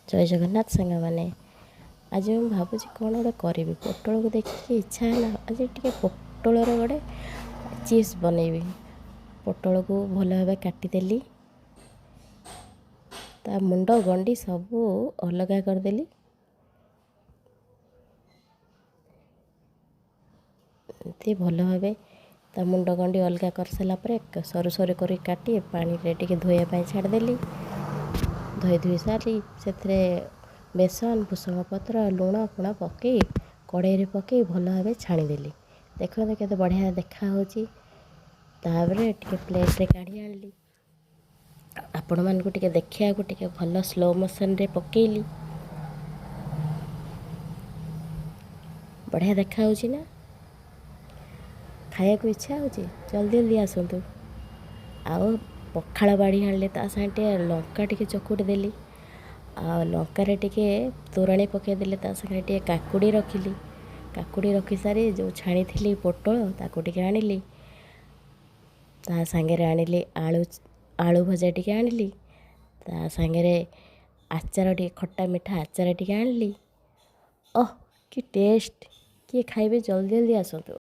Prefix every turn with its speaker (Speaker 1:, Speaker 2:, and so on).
Speaker 1: ଜୟ ଜଗନ୍ନାଥ ସାଙ୍ଗମାନେ। ଆଜି ମୁଁ ଭାବୁଛି କ'ଣ ଗୋଟେ କରିବି। ପୋଟଳକୁ ଦେଖିକି ଇଚ୍ଛା ହେଲା ଆଜି ଟିକେ ପୋଟଳର ଗୋଟେ ଚିପ୍ସ ବନେଇବି। ପୋଟଳକୁ ଭଲ ଭାବେ କାଟିଦେଲି, ତା ମୁଣ୍ଡ ଗଣ୍ଡି ସବୁ ଅଲଗା କରିଦେଲି। ଏମିତି ଭଲ ଭାବେ ତା ମୁଣ୍ଡ ଗଣ୍ଡି ଅଲଗା କରିସାରିଲା ପରେ ସରୁ ସରୁ କରି କାଟି ପାଣିରେ ଟିକେ ଧୋଇବା ପାଇଁ ଛାଡ଼ିଦେଲି। ଧୋଇ ଧୋଇ ସାରି ସେଥିରେ ବେସନ, ଭୃସଙ୍ଗ ପତ୍ର, ଲୁଣ ଫୁଣ ପକାଇ କଡ଼େଇରେ ପକାଇ ଭଲ ଭାବେ ଛାଣିଦେଲି। ଦେଖନ୍ତୁ କେତେ ବଢ଼ିଆ ଦେଖାହେଉଛି। ତାପରେ ଟିକେ ପ୍ଲେଟ୍ରେ କାଢ଼ି ଆଣିଲି। ଆପଣମାନଙ୍କୁ ଟିକେ ଦେଖିବାକୁ ଟିକେ ଭଲ ସ୍ଲୋ ମୋସନ୍ରେ ପକାଇଲି। ବଢ଼ିଆ ଦେଖାହେଉଛି ନା? ଖାଇବାକୁ ଇଚ୍ଛା ହେଉଛି? ଜଲ୍ଦି ଜଲ୍ଦି ଆସନ୍ତୁ। ଆଉ ପଖାଳ ବାଢ଼ି ଆଣିଲେ, ତା ସାଙ୍ଗେ ଟିକେ ଲଙ୍କା ଟିକେ ଚକୁଟି ଦେଲି, ଆଉ ଲଙ୍କାରେ ଟିକେ ତୋରାଣି ପକାଇଦେଲି। ତା ସାଙ୍ଗରେ ଟିକେ କାକୁଡ଼ି ରଖିଲି। କାକୁଡ଼ି ରଖିସାରି ଯେଉଁ ଛାଣିଥିଲି ପୋଟଳ ତାକୁ ଟିକେ ଆଣିଲି। ତା ସାଙ୍ଗରେ ଆଣିଲି ଆଳୁ, ଆଳୁ ଭଜା ଟିକେ ଆଣିଲି। ତା ସାଙ୍ଗରେ ଆଚାର ଟିକେ, ଖଟା ମିଠା ଆଚାର ଟିକେ ଆଣିଲି। ଓଃ କି ଟେଷ୍ଟ! କିଏ ଖାଇବେ, ଜଲ୍ଦି ଜଲ୍ଦି ଆସନ୍ତୁ।